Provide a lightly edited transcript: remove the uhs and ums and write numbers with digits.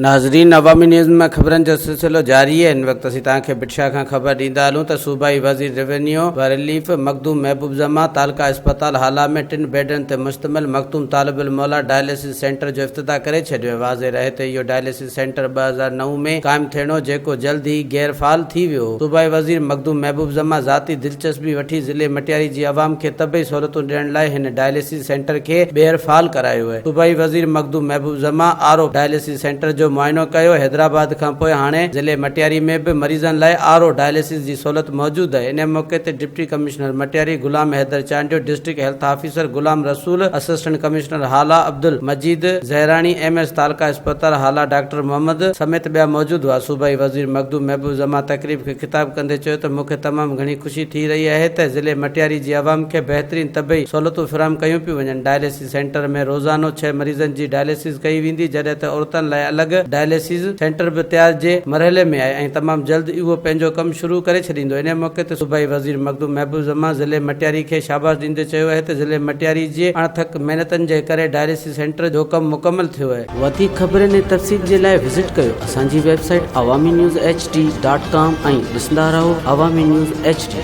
ناظرين عوامي نيوز ۾ خبرن جو سلسلو جاري آهي هن وقت اسين توهان کي ڀٽ شاهه کان خبر ڏيندا هلون ته صوبائي وزير روينيو و رليف مخدوم محبوب زمان تعلقه اسپتال هالا ۾ ٽن بيڊن تي مشتمل مخدوم طالب الموليٰ ڊائليسز سينٽر جو افتتاح ڪري ڇڏيو آهي واضح رهي ته اهو ڊائليسز سينٽر 2009 ۾ قائم ٿيڻو جيڪو جلد ئي غير فعال ٿي ويو هو. صوبائي وزير مخدوم محبوب زمان ذاتي دلچسپي وٺي ضلعي مٽياري جي عوام کي طبعي سهولتون ڏيڻ لاء هن ڊائليسز سينٽر کي ٻيهر فعال ڪرايو آهي. صوبائي وزير Makhdoom Mehboob Zaman R O dialysis centre جو معائنو ڪيو. حيدرآباد کانپوء هاڻي ضلعي مٽياري ۾ به مريضن لاء آر او ڊائليسز جي سهولت موجود آهي. ان موقعي تي deputy commissioner Matiari Ghulam Haider Chandio, district health officer Ghulam Rasool, assistant commissioner Hala Abdul Majeed Zahrani, M S تعلقه اسپتال هالا ڊاڪٽر محمد سميت ٻيا موجود هئا. صوبائي وزير مخدوم محبوب زمان تقريب کي خطاب ڪندي چيو ته مون کي تمام گهڻي خوشي ٿي رهي آهي ته ضلعي مٽياري جي عوام کي بهترين طبعي سهولتون فراهم ڪيون پيون وڃن، ڊائليسز سينٽر ۾ روزانو ڇهه مريضن جي ڊائليسز ڪئي ويندي جڏهن ته عورتن لاء الڳ ڊائليسز سينٽر به تيار جي مرحلي ۾ آهي ۽ تمام جلد اهو پنهنجو ڪم شروع ڪري ڇڏيندو. انهي موقعي تي صوبائي وزير مخدوم محبوب زمان ضلعي مٽياري کي شاباش ڏيندي چيو آهي ته ضلعي مٽياري جي اڻٿڪ محنتن جي ڪري ڊائليسز سينٽر جو ڪم مڪمل ٿيو آهي. وڌيڪ خبرن ۽ تفصيل جي لاء وزٽ ڪيو اسان جي website Awami news H D dot com ۽ ڏسندا رهو عوامي نيوز ايڇ ڊي.